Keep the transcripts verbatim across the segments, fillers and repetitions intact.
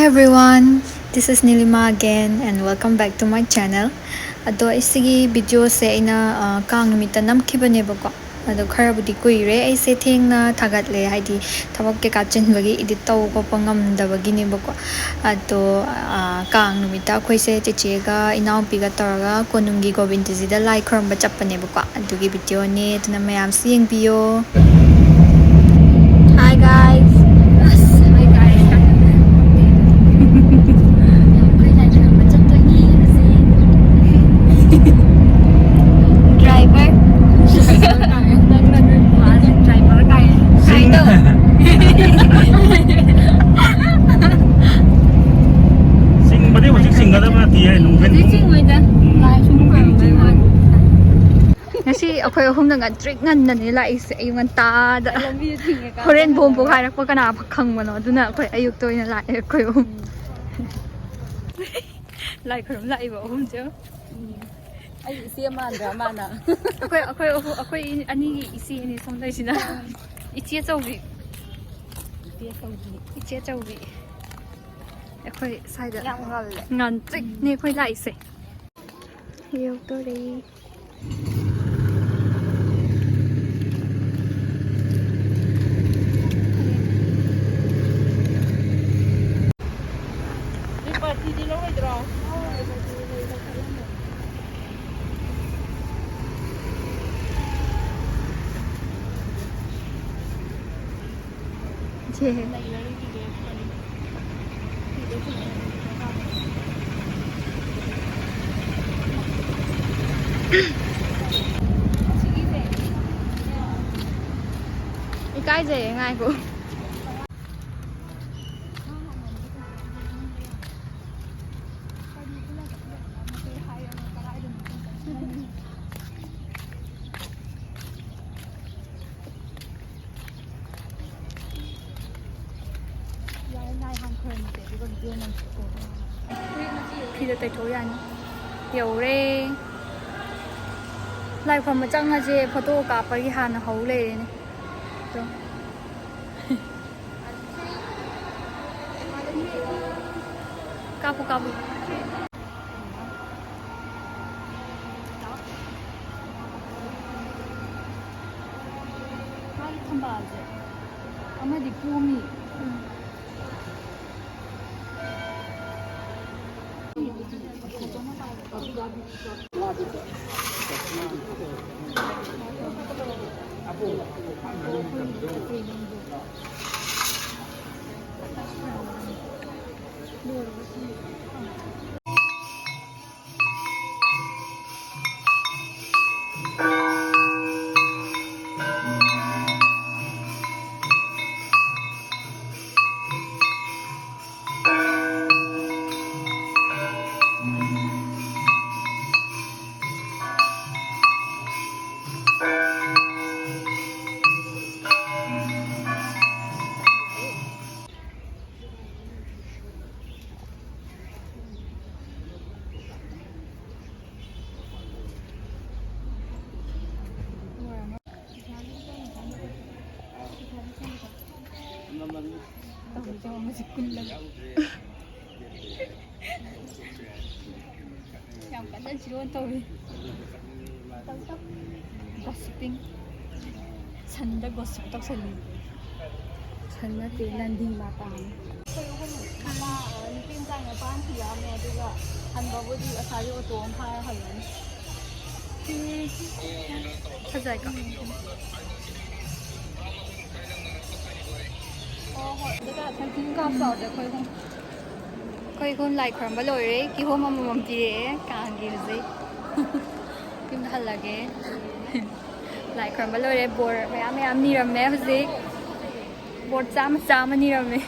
Everyone, this is Nilima again and welcome back to my channel. ꯑꯗꯣ ꯑꯩ ꯁꯤꯒꯤ ꯚꯤꯗꯤꯑꯣꯁꯦ ꯑꯩꯅ ꯑ, ꯀꯥꯡ ꯅꯨꯃꯤꯠꯇ ꯅꯝꯈꯤꯕꯅꯦꯕꯀꯣ꯫ ꯑꯗꯣ ꯈꯔꯕꯨꯗꯤ ꯀꯨꯏꯔꯦ ꯑꯩꯁꯦ ꯊꯦꯡꯅ ꯊꯥꯒꯠꯂꯦ, ꯍꯥꯏꯗꯤ ꯊꯕꯛ ꯀꯩꯀꯥ ꯆꯤꯟꯕꯒꯤ ꯏꯗꯤꯠ ꯇꯧꯕ ꯈꯣꯠꯄ ꯉꯝꯗꯕꯒꯤꯅꯦꯕꯀꯣ꯫ ꯑꯗꯣ ꯑ, ꯀꯥꯡ ꯅꯨꯃꯤꯠꯇ ꯑꯩꯈꯣꯏꯁꯦ ꯆꯦꯆꯦꯒ ꯏꯅꯥꯎꯄꯤꯒ ꯇꯧꯔꯒ ꯀꯣꯅꯨꯡꯒꯤ ꯒꯣꯕꯤꯟꯗꯖꯤꯗ ꯂꯥꯏ ꯈꯨꯔꯨꯝꯕ ꯆꯠꯄꯅꯦꯕꯀꯣ꯫ ꯑꯗꯨꯒꯤ ꯚꯤꯗꯤꯑꯣꯅꯦ, ꯑꯗꯨꯅ ꯃꯌꯥꯝꯁꯨ ꯌꯦꯡꯕꯤꯌꯣ꯫ Hi guys. ꯑꯁ, hi guys. ꯑꯩꯈꯣꯏ ꯂꯥꯏ ꯈꯨꯔꯨꯝꯕ ꯆꯠꯇꯣꯏꯅꯦ ꯍꯧꯖꯤꯛ꯫ Driver. ꯅꯪꯅ ꯅꯣꯏ ꯄꯨꯔꯥ driver ꯀꯥꯏ꯫ ꯁꯤꯡ-, ꯀꯥꯏꯗꯣ꯫ ꯆꯤꯡꯕꯗꯤ ꯍꯧꯖꯤꯛ ꯆꯤꯡꯒꯗꯕ ꯅꯠꯇꯤꯌꯦ, ꯅꯨꯡꯊꯤꯜ ꯍꯧꯖꯤꯛ ꯄꯨꯡ ꯆꯤꯡꯉꯣꯏꯗ꯫ ꯎꯝ꯫ ꯂꯥꯏ ꯁꯨꯝ ꯈꯨꯔꯨꯝꯕꯩ ꯋꯥꯅꯤ꯫ ꯉꯁꯤ ꯑꯩꯈꯣꯏ ꯑꯍꯨꯝꯅ ꯉꯟꯇ꯭ꯔꯤꯛ ꯉꯟꯅꯅꯦ ꯂꯥꯛꯏꯁꯦ, ꯑꯌꯨꯛ ꯉꯟꯇꯥꯗ꯫ ꯂꯝꯕꯤꯗ ꯊꯤꯡꯉꯦ ꯀꯥꯟꯗ ꯍꯣꯔꯦꯟ ꯕꯣꯝ ꯍꯜꯂꯒ꯫ ꯄꯣꯈꯥꯏꯔꯛꯄ ꯀꯅꯥ ꯈꯪꯕꯅꯣ, ꯑꯗꯨꯅ ꯑꯩꯈꯣꯏ ꯑꯌꯨꯛꯇ ꯑꯣꯏꯅ ꯂꯥꯛꯑꯦ ꯑꯩꯈꯣꯏ ꯑꯍꯨꯝ꯫ ꯎꯝ꯫ ꯂꯥꯏ ꯈꯨꯔꯨꯝ ꯂꯥꯛꯏꯕ ꯑꯍꯨꯝꯁꯦ꯫ ꯎꯝ꯫ ꯑꯩ ꯏꯆꯦ ꯃꯥꯟꯗ꯭ꯔꯥ ꯃꯥꯅ? ꯑꯩꯈꯣꯏ, ꯑꯩꯈꯣꯏ ꯑꯍꯨꯝ, ꯑꯩꯈꯣꯏ ꯑꯅꯤꯒꯤ ꯏꯆꯦꯅꯦ ꯁꯣꯝ ꯂꯩꯁꯤꯅ꯫ ꯏꯆꯦ ꯑꯆꯧꯕꯤ꯫ ꯏꯆꯦ ꯑꯆꯧꯕꯤ꯫ ꯏꯆꯦ ꯑꯆꯧꯕꯤ꯫ ꯑꯩꯈꯣꯏ ꯁ꯭ꯋꯥꯏꯗ ꯌꯥꯝ ꯉꯜꯂꯦ꯫ ꯉꯟꯇ꯭ꯔꯤꯛꯅꯦ ꯑꯩꯈꯣꯏ ꯂꯥꯛꯏꯁꯦ꯫ ꯌꯧꯗꯣꯔꯦ꯫ ꯅꯣꯏ ꯕꯥꯔꯇꯤꯗꯤ ꯂꯧꯔꯣꯏꯗ꯭ꯔꯣ? ꯏꯆꯦ꯫ ꯏꯀꯥꯏꯖꯩꯌꯦ, ꯉꯥꯏꯈꯣ꯫ ꯐꯤꯗ ꯇꯩꯊꯣꯛ ꯌꯥꯅꯤ꯫ ꯌꯧꯔꯦ꯫ ꯂꯥꯏ ꯈꯨꯔꯨꯝꯕ ꯆꯪꯉꯁꯦ, ꯐꯣꯇꯣ ꯀꯥꯞꯄꯒꯤ ꯍꯥꯟꯅ ꯍꯧ ꯂꯩꯔꯦꯅꯦ꯫ ꯑꯗꯣ꯫ ꯀꯥꯞꯄꯨ, ꯀꯥꯞꯄꯨ꯫ ꯃꯥꯒꯤ ꯊꯝꯕꯥꯜꯁꯦ ꯑꯃꯗꯤ ꯄꯣꯝꯃꯤ꯫ ꯇꯧꯔꯤꯁꯦ ꯃꯁꯤ ꯀꯨꯜꯂꯒ꯫ ꯌꯥꯝ ꯀꯟꯅ ꯖꯤꯔꯣ ꯇꯧꯔꯤ꯫ ꯒꯣꯁꯤꯄꯤꯡ꯫ ꯁꯟꯗ ꯒꯣꯁꯤꯞ ꯇꯧꯁꯜꯂꯤ꯫ ꯁꯟ ꯅꯠꯇꯦ, ꯅꯟꯗꯤ ꯃꯥꯇꯥꯅꯤ꯫ ꯑꯩꯈꯣꯏ ꯑꯍꯨꯝ ꯃꯄꯥ, ꯑ, ꯅꯨꯄꯤ ꯃꯆꯥꯒꯤ ꯃꯄꯥꯅ ꯊꯤꯜꯂꯛꯑꯝꯃꯦ, ꯑꯗꯨꯒ ꯍꯟꯕꯕꯨꯗꯤ ꯑꯁꯥꯏꯒꯤ ꯑꯣꯇꯣ ꯑꯃ ꯐꯥꯔ ꯍꯜꯂꯅꯤ꯫ ꯐꯖꯩꯀꯣ? ꯍꯣꯏ, ꯍꯣꯏ꯫ ꯑꯗꯨꯒ ꯁꯦꯜꯐꯤ ꯀꯥꯞꯄ ꯇꯧꯔꯁꯦ ꯑꯩꯈꯣꯏ ꯑꯍꯨꯝ꯫ ꯑꯩꯈꯣꯏ ꯑꯍꯨꯝ ꯂꯥꯏ ꯈꯨꯔꯝꯕ ꯂꯣꯏꯔꯦ꯫ ꯀꯤꯍꯣꯝ ꯑꯃꯃꯝ ꯄꯤꯔꯛꯑꯦ ꯀꯥꯡꯒꯤ ꯍꯧꯖꯤꯛ꯫ ꯌꯨꯝꯗ ꯍꯜꯂꯒꯦ꯫ ꯂꯥꯏ ꯈꯨꯔꯝꯕ ꯂꯣꯏꯔꯦ꯫ ꯕꯣꯔ ꯃꯌꯥꯝ ꯃꯌꯥꯝ ꯅꯤꯔꯝꯃꯦ ꯍꯧꯖꯤꯛ꯫ ꯕꯣꯔ ꯆꯥꯝꯃ ꯆꯥꯝꯃ ꯅꯤꯔꯝꯃꯦ꯫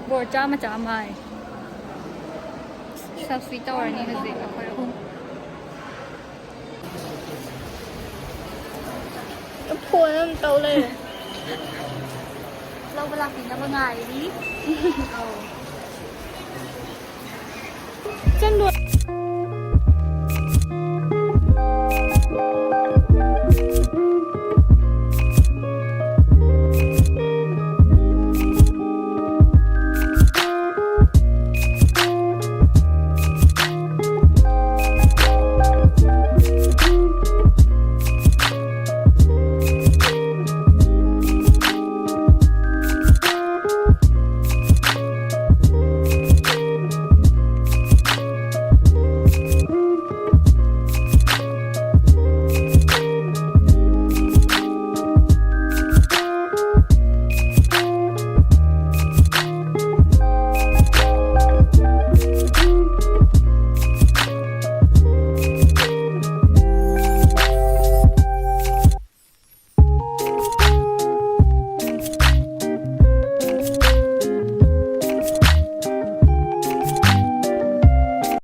ꯕꯣꯔ ꯆꯥꯝꯃ ꯆꯥꯝꯃ ꯍꯥꯏ꯫ ꯁꯦꯜꯐꯤ ꯇꯧꯔꯅꯤ ꯍꯧꯖꯤꯛ ꯑꯩꯈꯣꯏ ꯑꯍꯨꯝ꯫ ꯐꯣꯟ ꯑꯗꯨꯝ ꯇꯧ ꯂꯩꯔꯦ꯫ ꯂꯧꯕ ꯂꯥꯛꯄꯤꯅꯕ ꯉꯥꯏꯔꯤ꯫ ꯑꯧ꯫ ꯆꯟꯗꯣꯟ꯫